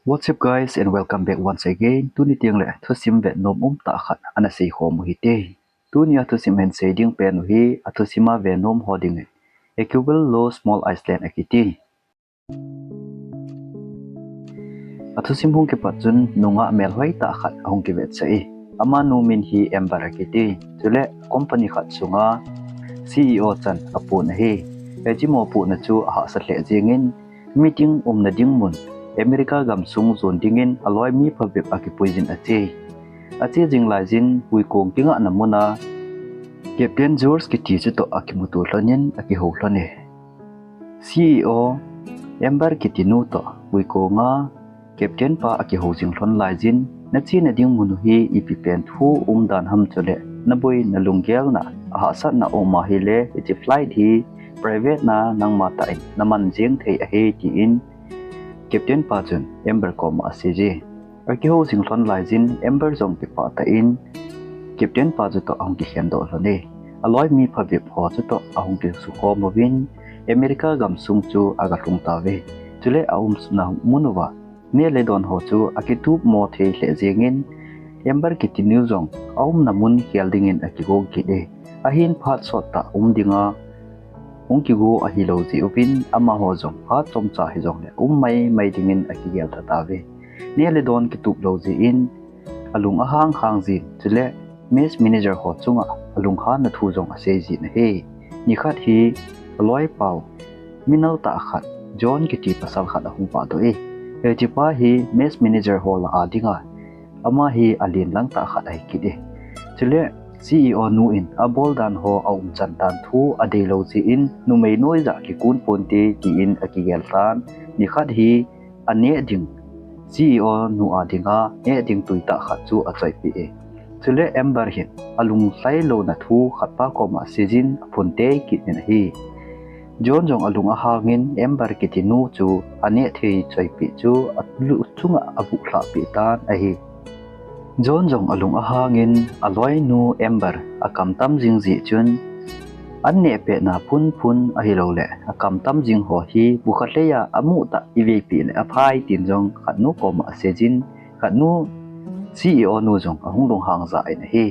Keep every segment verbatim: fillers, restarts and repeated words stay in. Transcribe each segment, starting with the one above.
What's up guys, and welcome back once again. Tuni teng le thusim vet nom um tah khat ana sei khom u hite. Tuni a thusim hin sei ding pen u hi a thusim a ve nom ho dingin Equal Law Small Island akiti. A thusim hung kipat chun nungah melhoi tah khat ahung kivetsah e. Amanu min hi Amber akiti. Chule company khat sunga C E O chan apon ahi. Hiche mopohna chu ahahsa lheh jengin meeting umna ding mun America gamsung jon dingin aloi mi phabep akipui jin ache. Ache jing laijin huikong kingahna muna Captain George kiti chutoh akimuto lhonin akihou lhon e. C E O Amber kitinu toh huikonga Captain pa akihou jing lhon laijin, nachena ding mun u hi ipi pen thu umdan ham chule naboi nalunggelna ahahsatna um ahile hiche flight hi private na nangma tah in naman jeng thei ahi, tin Captain pa chun Amber koma aseije. Akihou jing lhon laijin Amber jong kipah tah in Captain pa chutoh ahung kikhendoh lhon e. Aloi mi phabep ho chutoh ahung kisukhom uvin America gamsung chu agalhung tauve. Chule aumna mun uva neh le don ho chu akitupmo thei lheh jengin Amber kitinu jong aumna mun khel dingin akigo kit e. Ahin phat sottah um dinga hung kigo ahilou jeh uvin amaho jong phat chomcha hijongle um maimai dingin akigel tha tauve. Neh le don kitup lou jeh in alung ahang hang jin, chule mess manager ho chunga alunghanna thu jong asei jin ahi. Nikhat hi aloipau minal tah khat John kiti pasal khat ahung vahdoh e. Hichepa hi mess manager ho lah a dinga ama hi alen lang tah khat ahi kit e. Chule C E O nu in abol dan ho aumchan dan thu adeilou jeh in numei noija kikun ponte tin akigel tan, nikhat hi aneh ding C E O nu a dinga neh ding tui tah khat chu achoipeh e. Chule Amber hin alunglhai louna thu khatpa koma aseijin aphun tei kit in ahi. John jong alung ahangin Amber kitinu chu aneh thei choipeh chu alu chunga avuh lhah peh tan ahi. John jong alung ahangin aloinu Amber akamtam jing jeh chun, anneh petna phunphun ahilouleh akamtam jing ho hi bukha lheiya amuh tah iveipeh le aphai tin jong khatnu koma aseijin, khatnu C E O nu jong ahung lunghang jah in ahi.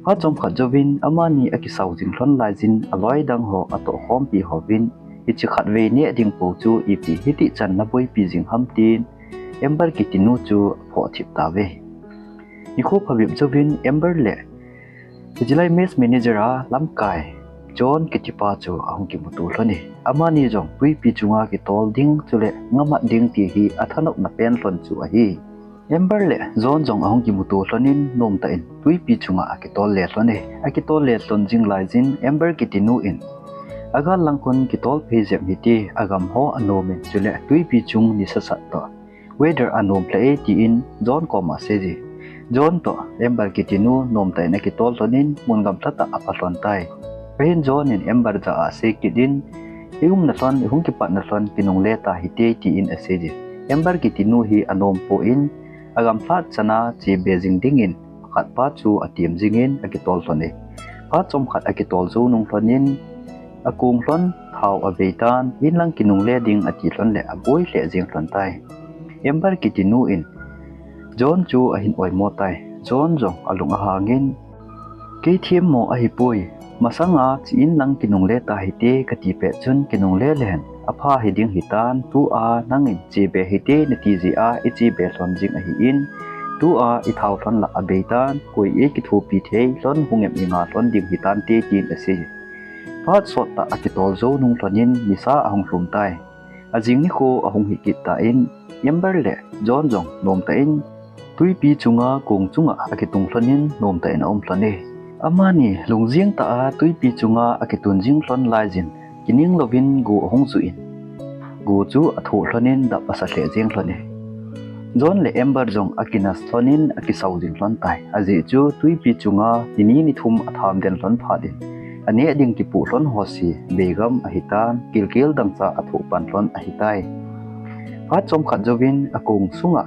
Phat chomkhat jouvin amani akisao jing lhon laijin aloi dang ho atohkhompi hovin, hiche khatvei neh ding pou chu ipi hitichan naboipi jing ham tin Amber kitinu chu aphoh thip tauve. Nikho phabep jouvin Amber le hiche lai mess manager a lamkai John kitipa chu ahung kimuto lhon e. Amani jong twipi chunga kitol ding chule ngamat ding ti hi athanopna pen lhon chu ahi. Amber le John jong ahung kimuto lhonin nomtah in twipi chunga akitol le lhon e. Akitol le lhon jing laijin Amber kitinu in agal lang khun kitol phei jep hite, agam ho anomin chule twipi chung nisasat toh weather anom lheh e tin John koma aseije. John toh Amber kitinu nomtah in akitol lhonin mun gamlha tah apha lhon tai. Ahin John in Amber jah a asei kit in, iumna lhon, ihung kipatna lhon kinungle tahite tin aseije. Amber kitinu hi anompon agamlhat chana chebe jing dingin pakhatpa chu atem jingin akitol lhon e. Phat chomkhat akitol jou nung lhonin akong lhon, thao avei tan, inlang kinungle ding ati lhon le aboi lheh jeng lhon tai. Amber kitinu in John chu ahin oimo tai. John jong alung ahangin, kei themmo ahipoi, masanga che inlang kinungle tahite kati pet chun kinungle lehen apha hiding hitan, tua nangin chebe hite nati jeh a ichebe lhon jing ahin, tua ithao lhon lah abeitan, koi eikithopi thei lhon hung em inga lhon ding hitante tin asei. Phat sottah akitol jou nung lhonin nisa ahung lhum tai. Ajing nikho ahung hikit tan Amber le John jong nomtah in twipi chunga kong chunga akitung lhonin nomtah in aum lhon e. Amani lungjing tah a twipi chunga akitun jing lhon laijin kining louvin go ahung juh in, go chu athoh lhonin dap asa lheh jeng lhon e. John le Amber jong akina lhonin akisao jing lhon tai. Ajeh chu twipi chunga nini nithum atham den lhon phat in aneh ding kipoh lhon ho se beigam ahitan, kilkel dangchah athoh pan lhon ahitai. Phat chomkhat jouvin akong sunga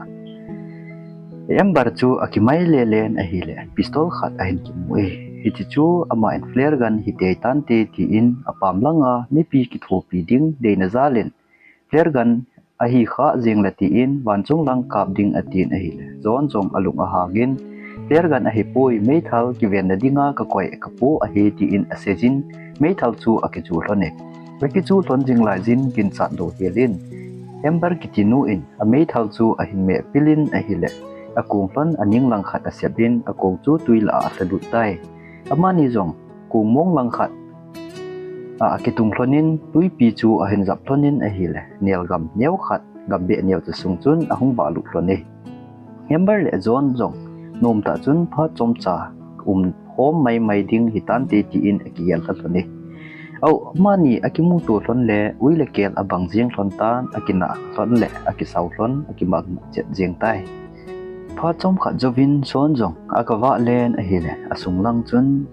Amber chu akimai lelen ahile pistol khat ahin kimu e. Hiche chu aman flare gun hitei tante tin apam langa mipi kithopi ding deina jalin flare gun ahi kha jeng le tin vanchung lang kap ding atin ahile, John jong alung ahangin, Flare gun ahipoi, meithal kivenna dinga kakoi kapo ahi tin aseijin, meithal chu akichu lhon e. Akichu lhon jing laijin ginchat lou helin, Amber kitinu in ameithal chu ahin mehpilin ahile, akong lhon aning langkhat asepin, akong chu tui lah a alhalut tai. Amani jong kong mong langkhat a akitung lhonin, tuipi chu ahin jap lhonin ahile, nelgam neokhat, gambeh neocha sung chun ahung vahlut lhon e. Amber le John jong nomtah chun phat chomcha um khom maimai ding hitante tin akigel lha lhon e. Au, amani akimuto lhon le ui le kel abang jeng lhon tan, akinah lhon le akisau lhon, akimang chet jeng tai. Phat chomkhat jouvin John jong agavah len ahile, asung lang chun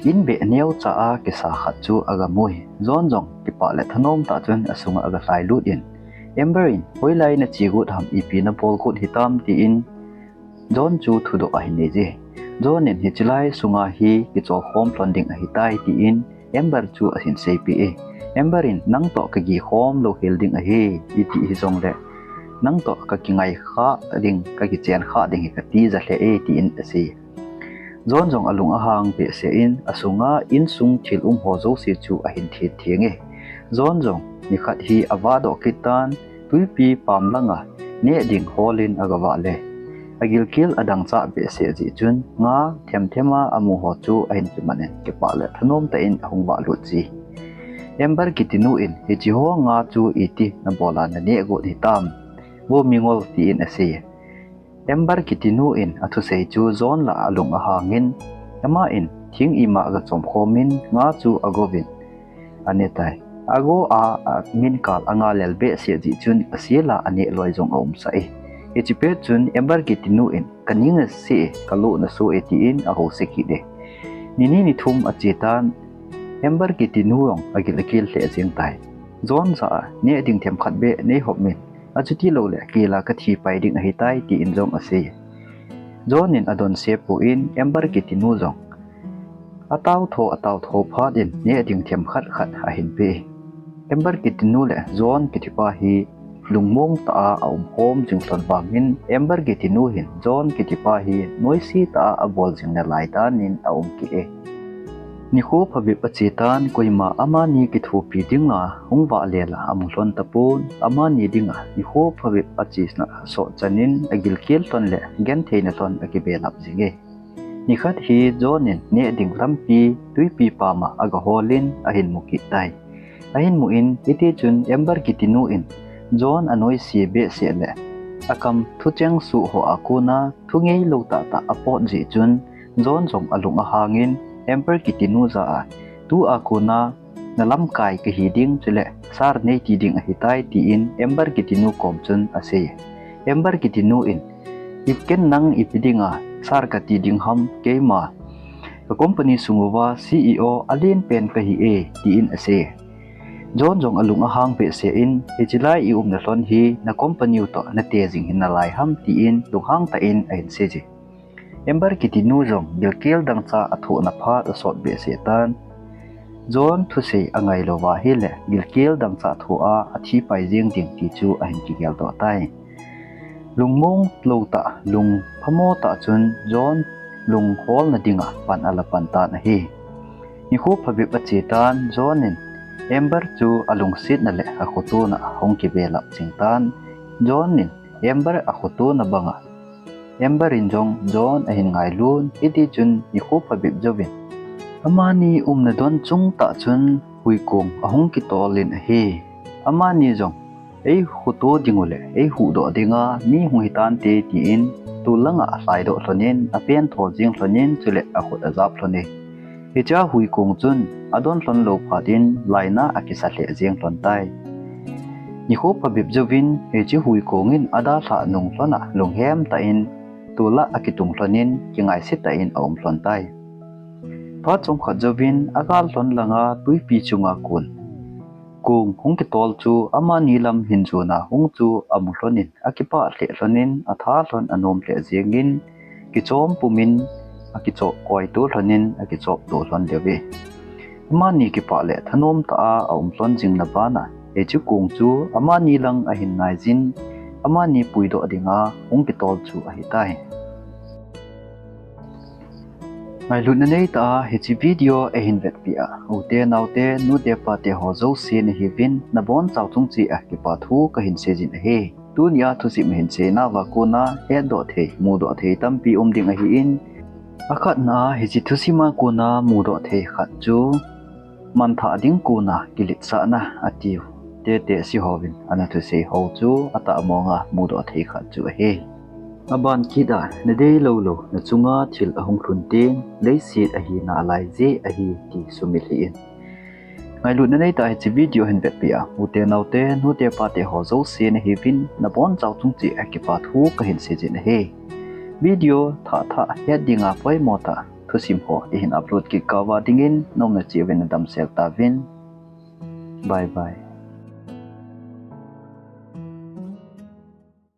in beh neocha a kisa khat chu agamui. John jong kipah le thanom tah chun asunga agalhailut in, Amber in, hoilai nache got ham, ipi nabol got hitam tin John chu thudoh ahin neije. John in, hiche lai sunga hi kichol khom lhon ding ahitai tin Amber chu ahin seipeh e. Amber in, nangtoh kagi khom lou hel ding ahi, iti hijongle nangtoh kakingai kha ding, kakichen kha ding hi katija lheh e tin asei. John jong alung ahang behseh in, asunga insung thil um ho jouse chu ahin thet theng e. John jong nikhat hi avahdoh kit tan, tuipi pam langa neh ding holin agavah le, agilkel adangchah behseh jeh chun nga themthema amu ho chu ahin kiman in, kipah le thanom tah in ahung vahlut ji. Amber kitinu in, hiche ho nga chu iti nabola naneh got hitam, vo mingol, tin asei. Amber kitinu in athusei chu John lah alung ahangin, aman thing ima agachom khomin nga chu agouvin anetai. Ago a, aminkal angalel behseh jeh chun asela aneh loi jong aumsah e. Hiche pet chun Amber kitinu in, kaning ase e, kaloh naso e tin ahouse kit e. Nini nithum achetan, Amber kitinu jong agil akel lheh jeng tai. John jah a, neh ding themkhat beh neihop in, achuti loule kila kathi pai ding ahitai tin jong asei. John in adonse poi, Amber kitinu jong ataotho, ataotho phat in neh ding themkhat khat ahin pe. Amber kitinu le John kitipa hi lungmong tah a aumkhom jing lhon vangin, Amber kitinu hin John kitipa hi noise tah a abol jing nalai danin aum kit e. Nikho phabep achetan, koima amani kithopi dinga hung vahlel a amu lhon tapon, amani dinga nikho phabep achena sot chanin agilkel lhon le gentheina lhon akibelap jing e. Nikhat hi John in neh ding lampi tuipi pama agaholin ahin mu kit tai. Ahin mu in, hitichun Amber kitinu in John anoise behseh le akam thucheng suh ho a kona thu ngeilou tahtah apot jeh chun, John jong alung ahangin Amber kitinu jah a, tua kona nalamkai kahi ding chule sir neiti ding ahitai tin Amber kitinu kom chun asei. Amber kitinu in, ken nang ipi dinga sir kati ding ham, keima ka company sunguva C E O alen pen kahi e, tin asei. John jong alung ahang behseh in, hiche lai iumna lhon hi na company u toh nate jing hi nalai ham, tin lunghang tah in ahin seije. Amber kitinu jong gilkel dangchah athohna phat asot behseh tan. John thusei angai louva ahile gilkel dangchah thoh a athi pai jeng ding ti chu ahin kigeldoh tai. Lungmong lou tah, lungphamo tah chun John lungholna dinga pan ala pan tan ahi. Nikho phabep achetan, John in Amber chu alungsetna le akhotona hung kibelap jing tan. John in Amber akhotona banga Amber in jong John ahin ngailun, hitichun nikho phabep jouvin amani umna don chungtah chun huikong ahung kitolin ahi. Amani jong eikhoto ding u le eihuhdoh dinga mi hung hitante tin, tol langa alhaidoh lhonin, apentho jeng lhonin, chule akhut ajap lhon e. Hichea huikong chun adon lhon lou phat in laina akisa lheh jeng lhon tai. Nikho phabep jouvin hiche huikong in adalhah nung lhon a lunghem tah in tola akitung lhonin kingaiset tah in aum lhon tai. Phat chomkhat jouvin agal lhon langa tuipi chunga kon kong hung kitol chu amani lam hin jona hung chu amu lhonin akipah lheh lhonin atha lhon anom lheh jengin kichom pumin akichoh koito lhonin akichop to lhon leuve. Amani kipah le thanom tah a aum lhon jingna bana Hiche kong chu amani lang ahin naijin, amani puidoh dinga hung kitol chu ahitai. Ngailutna neitah a hiche video eihin vetpeh a ute naote, nute pate ho jousen nahiuvin, nabonchauva chungcheh a kipa thu kahin seijin ahi. Tunia thusim ahin seinauva kona hetdoh thei, mudoh thei tampi um ding ahin, akhatna a hiche thusima kona mudoh thei khat chu, manthah ding kona kiletsahna atiu, Tetehsi hovin ana thusei ho chu atahmonga mudoh thei khat chu ahi. Aban kit a, nadeiloulou nachunga thil ahung lhun teng, leiset ahi nalai jeh ahi ti sumil hih in. Ngailutna neitah a hiche video hin vetpeh a ute naote, nute pate ho jousen nahiuvin, nabonchauva chungcheh a kipa thu kahin seijin ahi. Video thah thah het dinga poimo tah thusim ho ihin upload kit kauva dingin nomna cheh uvin nadamsel tauvin. Bye bye.